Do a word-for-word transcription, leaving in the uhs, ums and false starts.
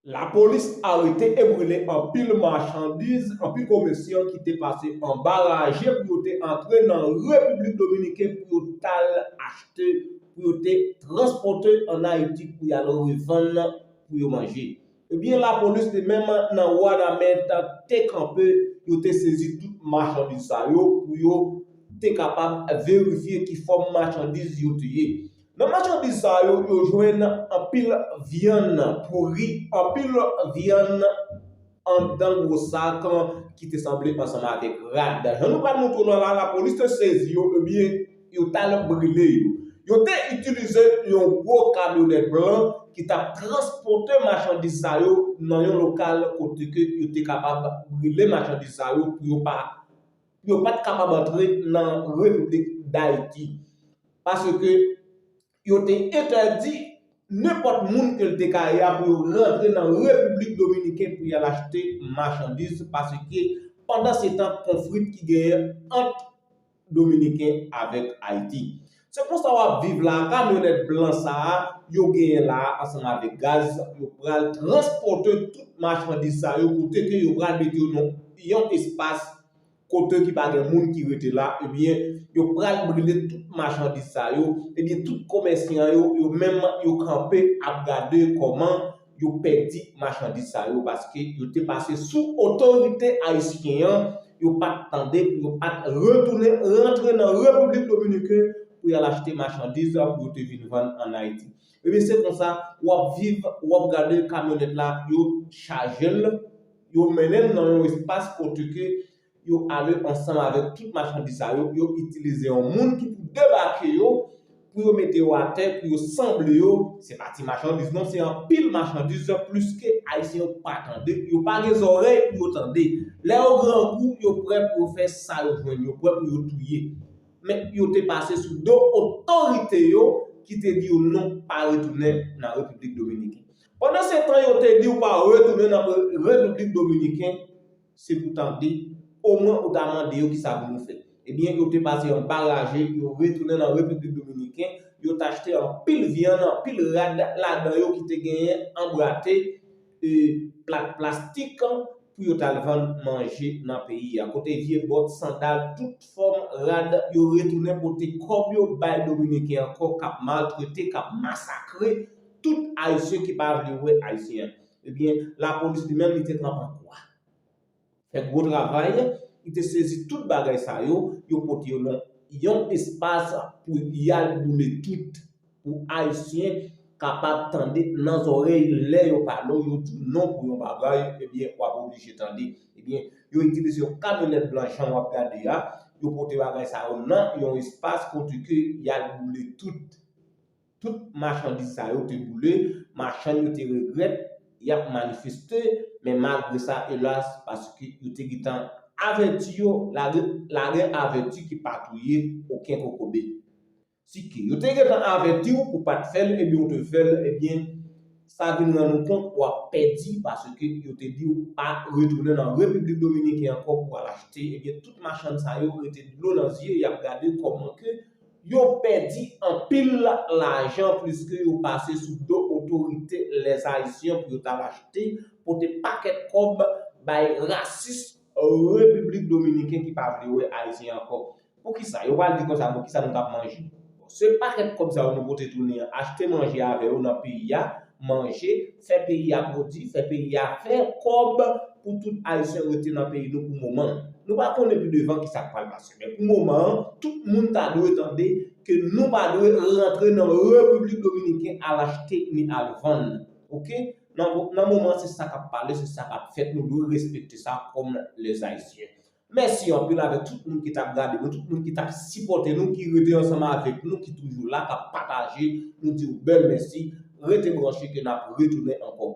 Lapolis arete e brile anpil machandiz, anpil komèsyan ki te pase anba raje pou yo te antre nan Repiblik Dominiken pou yo t al achte, pou yo te transpòte ann Ayiti pou y al revann pou yo manje. Ebyen, lapolis li menm nan Wanament te kanpe, yo te sezi tout machandiz sa yo pou yo te kapab verifye ki fòm machandiz yo te ye. Nan machandiz sa yo, yo jwenn anpil vyann pouri, anpil vyann anndan gwo sak ki te sanble ansanm avèk rad. Jan nou pral montre w la, lapolis te sezi yo, ebyen, yo t al brile yo. Yo te itilize yon gwo kamyonèt blan ki t ap transpòte machandiz sa yo nan yon lokal kote ke yo te kapab brile machandiz sa yo pou yo pa, pou yo pa t kapab antre nan Repiblik Dayiti. Paske yo te entèdi nenpòt moun ke l te ka ye a pou yo rantre nan Repiblik Dominiken pou y al achte machandiz, paske pandan se tan konfli ki genyen ant Dominiken avèk Ayiti. Se konsa w ap viv la, kamyonèt blan sa a, yo genyen la a ansanm avèk gaz, yo pral transpòte tout machandiz sa yo kote ke yo pral mete yo nan yon espas kote ki pa gen moun ki rete la, ebyen, yo pral brile tout machandiz sa yo, ebyen, tout komèsyan yo, yo menm, yo kanpe ap gade kòman yo pèdi machandiz sa yo, paske yo te pase sou otorite ayisyen an, yo pa t tande pou yo pa t retounen rantre nan Repiblik Dominiken pou y al achte machandiz pou yo te vin vann ann Ayiti. Ebyen, se konsa, w ap viv, w ap gade kamyonèt la, yo chaje l, yo mennen l nan yon espas kote ke yo ale ansanm avèk tout machandiz sa yo, yo itilize yon moun ki pou debake yo, pou yo mete yo atè, pou yo sanble yo. Se pa ti machandiz non, se anpil machandiz, plis ke Ayisyen yo pa tande, yo pa gen zòrèy pou yo tande. Lè yo grangou, yo prè pou yo fè sa yo jwenn, yo prè pou yo touye. Men yo te pase sou do otorite yo ki te di yo non, pa retounen nan Repiblik Dominiken. Pandan se tan yo te di w pa retounen nan Repiblik Dominiken, se pou tande, omwen ou ta mande yo kisa pou nou fè. Ebyen, yo te pase anba raje, yo retounen nan Repiblik Dominiken, yo t achte anpil vyann, anpil rad ladan yo ki te genyen anbrate, e, plat plastik pou yo t al vann manje nan peyi a. Kote vye bòt, sandal, tout fòm rad, yo retounen pote kòb yo bay Dominiken ankò k ap maltrete, k ap masakre tout Ayisyen ki pa vle wè Ayisyen an. Ebyen, lapolis li menm, li te kanpe an kwa. Fè gwo travay, li te sezi tout bagay sa yo, yo pote yo nan yon espas pou y al boule tout, pou Ayisyen kapab tande nan zòrèy lè yo pale w, yo di w non pou yon bagay, ebyen, w ap oblije tande. Ebyen, yo itilize yon kamyonèt blan jan w ap gade a, yo pote bagay sa yo nan yon espas kote ke y al boule tout. Tout machandiz sa yo te boule, machann yo te regrèt, y ap manifeste, men malgre sa, elas, paske yo te gentan avèti yo, lage, lage avèti ki pa touye okenn kokobe. Si ke yo te gentan avèti w pou pa t fè l, ebyen, ou te fè l, ebyen, sa vin rann ou kont w ap pèdi, paske yo te di w pa retounen nan Repiblik Dominiken ankò pou al achte, ebyen, tout machann sa yo rete dlo nan zye, y ap gade kòman ke yo pèdi anpil lajan pliske yo pase sou do otorite lèzayisyen pou yo t al achte, pote pakèt kòb bay rasis Repiblik Dominiken ki pa vle wè Ayisyen ankò. Poukisa? Yo pral di konsa, poukisa nou t ap manje? Bon, se pakèt kòb sa yo nou pote tounen an, achte manje avè yo nan peyi a, manje, fè peyi a pwodui, fè peyi a fè kòb pou tout Ayisyen rete nan peyi nou pou moman. Nou pa konnen pi devan kisa k pral pase, men pou moman an, tout moun ta dwe tande ke nou pa dwe rantre nan Repiblik Dominiken al achte ni al vann. Oke? Nan, nan moman an, se sa k ap pale, se sa k ap fèt, nou dwe respekte sa kòm lèzayisyen. Mèsi anpil avèk tout moun ki t ap gade nou, tout moun ki t ap sipòte nou, ki rete ansanm avèk nou, ki toujou la, k ap pataje. Nou di w bèl mèsi. Rete branche ke n ap retounen ankò.